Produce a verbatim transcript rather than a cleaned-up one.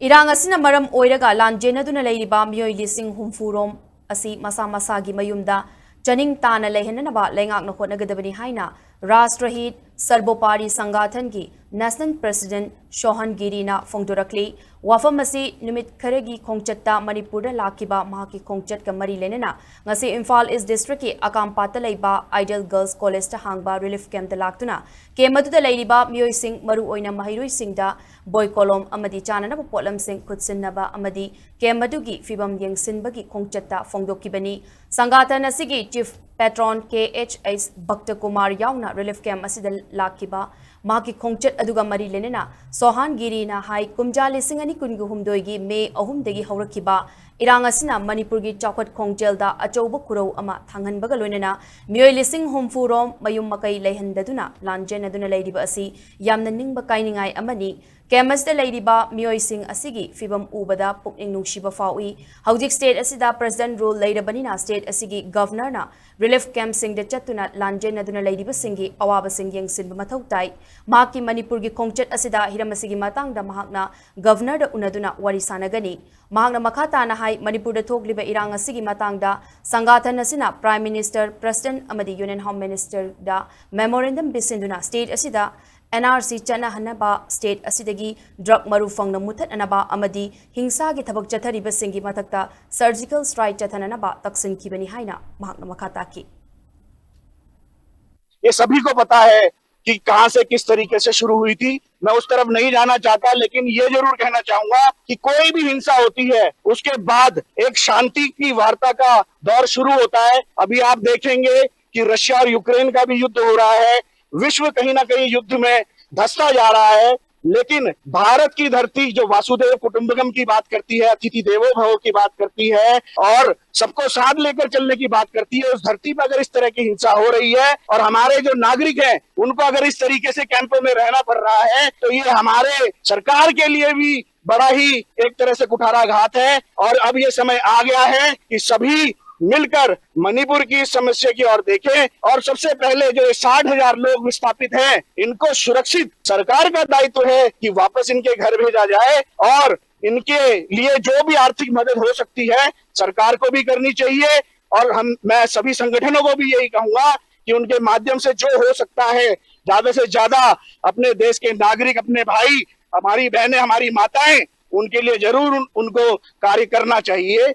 ꯏꯔꯥꯡ ꯑꯁꯤꯅ ꯃꯔꯝ ꯑꯣꯏꯔꯒ ꯂꯥꯟꯖꯦꯟꯅꯗꯨꯅ ꯂꯩꯔꯤꯕ ꯃꯤꯑꯣꯏ ꯂꯤꯁꯤꯡ ꯍꯨꯝꯐꯨ ꯔꯣꯝ ꯑꯁꯤ ꯃꯁꯥ ꯃꯁꯥꯒꯤ ꯃꯌꯨꯝꯗ ꯆꯅꯤꯡ ꯇꯥꯅ ꯂꯩꯍꯟꯅꯅꯕ ꯂꯩꯉꯥꯛꯅ ꯍꯣꯠꯅꯒꯗꯕꯅꯤ ꯍꯥꯏꯅ ꯔꯥꯁꯇ꯭ꯔꯍꯤꯠ ꯁꯔꯕꯣꯄꯥꯔꯤ ꯁꯪꯒꯥꯊꯟꯒꯤ ꯅꯦꯁꯅꯦꯜ ꯄ꯭ꯔꯦꯁꯤꯗꯦꯟꯠ ꯁꯣꯍꯟ ꯒꯤꯔꯤꯅ ꯐꯣꯡꯗꯣꯔꯛꯂꯤ꯫ ꯋꯥꯐꯝ ꯑꯁꯤ ꯅꯨꯃꯤꯠ ꯈꯔꯒꯤ ꯈꯣꯡꯆꯠꯇ ꯃꯅꯤꯄꯨꯔꯗ ꯂꯥꯛꯈꯤꯕ ꯃꯍꯥꯛꯀꯤ ꯈꯣꯡꯆꯠꯀ ꯃꯔꯤ ꯂꯩꯅꯅ ꯉꯁꯤ ꯏꯝꯐꯥꯜ ꯏꯁ ꯗꯤꯁꯇ꯭ꯔꯤꯛꯀꯤ ꯑꯀꯥꯝꯄꯥꯠꯇ ꯂꯩꯕ ꯑꯥꯏꯗꯤꯌꯦꯜ ꯒꯔꯜꯁ ꯀꯣꯂꯦꯖꯇ ꯍꯥꯡꯕ ꯔꯤꯂꯤꯐ ꯀꯦꯝꯞꯇ ꯂꯥꯛꯇꯨꯅ ꯀꯦꯝꯞ ꯑꯗꯨꯗ ꯂꯩꯔꯤꯕ ꯃꯤꯑꯣꯏꯁꯤꯡ, ꯃꯔꯨꯑꯣꯏꯅ ꯃꯍꯩꯔꯣꯏꯁꯤꯡꯗ ꯕꯣꯏ ꯀꯣꯂꯣꯝ ꯑꯃꯗꯤ ꯆꯥꯅꯅꯕ ꯄꯣꯠꯂꯝꯁꯤꯡ ꯈꯨꯠꯁꯤꯟꯅꯕ ꯑꯃꯗꯤ ꯀꯦꯝꯞ ꯑꯗꯨꯒꯤ ꯐꯤꯕꯝ ꯌꯦꯡꯁꯤꯟꯕꯒꯤ ꯈꯣꯡꯆꯠꯇ ꯐꯣꯡꯗꯣꯛꯈꯤꯕꯅꯤ꯫ ꯁꯪꯒꯥꯊꯟ ꯑꯁꯤꯒꯤ ꯆꯤꯐ ꯄꯦꯇ꯭ꯔꯣꯟ ꯀꯦ ꯑꯩꯆ ꯑꯩꯆ ꯚꯛꯇꯀꯨꯃꯥꯔ ꯌꯥꯎꯅ ꯔꯤꯂꯤꯐ ꯀꯦꯝꯞ ꯑꯁꯤꯗ ꯂꯥꯛꯈꯤꯕ ꯃꯍꯥꯛꯀꯤ ꯈꯣꯡꯆꯠ ꯑꯗꯨꯒ ꯃꯔꯤ ꯂꯩꯅꯅ ꯁꯣꯍꯥꯟ ꯒꯤꯔꯤꯅ ꯍꯥꯏ, ꯀꯨꯝꯖꯥ ꯂꯤꯁꯤꯡ ꯑꯅꯤ ꯀꯨꯟꯒ ꯍꯨꯝꯗꯣꯏꯒꯤ ꯃꯦ ꯑꯍꯨꯝꯗꯒꯤ ꯍꯧꯔꯛꯈꯤꯕ ꯏꯔꯥꯡ ꯑꯁꯤꯅ ꯃꯅꯤꯄꯨꯔꯒꯤ ꯆꯥꯎꯈꯠ ꯈꯣꯡꯖꯦꯜꯗ ꯑꯆꯧꯕ ꯈꯨꯔꯧ ꯑꯃ ꯊꯥꯡꯍꯟꯕꯒ ꯂꯣꯏꯅꯅ ꯃꯤꯑꯣꯏ ꯂꯤꯁꯤꯡ ꯍꯨꯝꯐꯨ ꯔꯣꯝ ꯃꯌꯨꯝ ꯃꯀꯩ ꯂꯩꯍꯟꯗꯗꯨꯅ ꯂꯥꯟꯖꯦꯟꯅꯗꯨꯅ ꯂꯩꯔꯤꯕ ꯑꯁꯤ ꯌꯥꯝꯅ ꯅꯤꯡꯕ ꯀꯥꯏꯅꯤꯡꯉꯥꯏ ꯑꯃꯅꯤ꯫ ꯀꯦꯝꯞ ꯑꯁꯤꯗ ꯂꯩꯔꯤꯕ ꯃꯤꯑꯣꯏꯁꯤꯡ ꯑꯁꯤꯒꯤ ꯐꯤꯕꯝ ꯎꯕꯗ ꯄꯨꯛꯅꯤꯡ ꯅꯨꯡꯁꯤꯕ ꯐꯥꯎꯏ꯫ ꯍꯧꯖꯤꯛ ꯁ꯭ꯇꯦꯠ ꯑꯁꯤꯗ ꯄ꯭ꯔꯦꯁꯤꯗꯦꯟꯠ ꯔꯨꯜ ꯂꯩꯔꯕꯅꯤꯅ ꯁ꯭ꯇꯦꯠ ꯑꯁꯤꯒꯤ ꯒꯚꯔꯅꯔꯅ ꯔꯤꯂꯤꯐ ꯀꯦꯝꯞꯁꯤꯡꯗ ꯆꯠꯇꯨꯅ ꯂꯥꯟꯖꯦꯟꯅꯗꯨꯅ ꯂꯩꯔꯤꯕꯁꯤꯡꯒꯤ ꯑꯋꯥꯕꯁꯤꯡ ꯌꯦꯡꯁꯤꯟꯕ ꯃꯊꯧ ꯇꯥꯏ꯫ ꯃꯍꯥꯛꯀꯤ ꯃꯅꯤꯄꯨꯔꯒꯤ ꯈꯣꯡꯆꯠ ꯑꯁꯤꯗ ꯍꯤꯔꯝ ꯑꯁꯤꯒꯤ ꯃꯇꯥꯡꯗ ꯃꯍꯥꯛꯅ ꯒꯚꯔꯅꯔꯗ ꯎꯅꯗꯨꯅ ꯋꯥꯔꯤ ꯁꯥꯟꯅꯒꯅꯤ꯫ ꯃꯍꯥꯛꯅ ꯃꯈꯥ ꯇꯥꯅ ꯍꯥꯏ, ꯃꯅꯤꯄꯨꯔꯗ ꯊꯣꯛꯂꯤꯕ ꯏꯔꯥꯡ ꯑꯁꯤꯒꯤ ꯃꯇꯥꯡꯗ ꯁꯪꯒꯥꯊꯟ ꯑꯁꯤꯅ ꯄ꯭ꯔꯥꯏꯝ ꯃꯤꯅꯤꯁꯇꯔ, ꯄ꯭ꯔꯦꯁꯤꯗꯦꯟꯠ ꯑꯃꯗꯤ ꯌꯨꯅꯤꯌꯟ ꯍꯣꯝ ꯃꯤꯅꯤꯁꯇꯔꯗ ꯃꯦꯃꯣꯔꯦꯟꯗꯝ ꯄꯤꯁꯤꯟꯗꯨꯅ ꯁ꯭ꯇꯦꯠ ꯑꯁꯤꯗ ꯑꯦꯟ ꯑꯥꯔ ꯁꯤ ꯆꯠꯅꯍꯟꯅꯕ, ꯁ꯭ꯇꯦꯠ ꯑꯁꯤꯗꯒꯤ ꯗ꯭ꯔꯒ ꯃꯔꯨ ꯐꯪꯅ ꯃꯨꯠꯊꯠꯅꯅꯕ ꯑꯃꯗꯤ ꯍꯤꯡꯁꯥꯒꯤ ꯊꯕꯛ ꯆꯠꯊꯔꯤꯕꯁꯤꯡꯒꯤ ꯃꯊꯛꯇ ꯁꯔꯖꯤꯀꯦꯜ ꯁ꯭ꯇ꯭ꯔꯥꯏꯛ ꯆꯠꯊꯅꯅꯕ ꯇꯛꯁꯤꯟꯈꯤꯕꯅꯤ ꯍꯥꯏꯅ ꯃꯍꯥꯛꯅ ꯃꯈꯥ ꯇꯥꯈꯤ꯫ ये सभी को पता है कि कहां से किस तरीके से शुरू हुई थी। मैं उस तरफ नहीं जाना चाहता, लेकिन ये जरूर कहना चाहूंगा कि कोई भी हिंसा होती है, उसके बाद एक शांति की वार्ता का दौर शुरू होता है। अभी आप देखेंगे कि रशिया और यूक्रेन का भी युद्ध हो रहा है, विश्व कहीं ना कहीं युद्ध में धंसता जा रहा है, लेकिन भारत की धरती जो वासुदेव कुटुंबकम की बात करती है, अतिथि देवो भव की बात करती है और सबको साथ लेकर चलने की बात करती है, उस धरती पर अगर इस तरह की हिंसा हो रही है और हमारे जो नागरिक हैं उनको अगर इस तरीके से कैंपों में रहना पड़ रहा है, तो ये हमारे सरकार के लिए भी बड़ा ही एक तरह से कुठाराघात है। और अब ये समय आ गया है कि सभी मिलकर मणिपुर की इस समस्या की ओर देखें और सबसे पहले जो ये साठ हजार लोग विस्थापित हैं, इनको सुरक्षित, सरकार का दायित्व है कि वापस इनके घर भेजा जाए और इनके लिए जो भी आर्थिक मदद हो सकती है, सरकार को भी करनी चाहिए। और हम, मैं सभी संगठनों को भी यही कहूंगा कि उनके माध्यम से जो हो सकता है, ज्यादा से ज्यादा अपने देश के नागरिक, अपने भाई, हमारी बहनें, हमारी माताएं, उनके लिए जरूर उन, उनको कार्य करना चाहिए।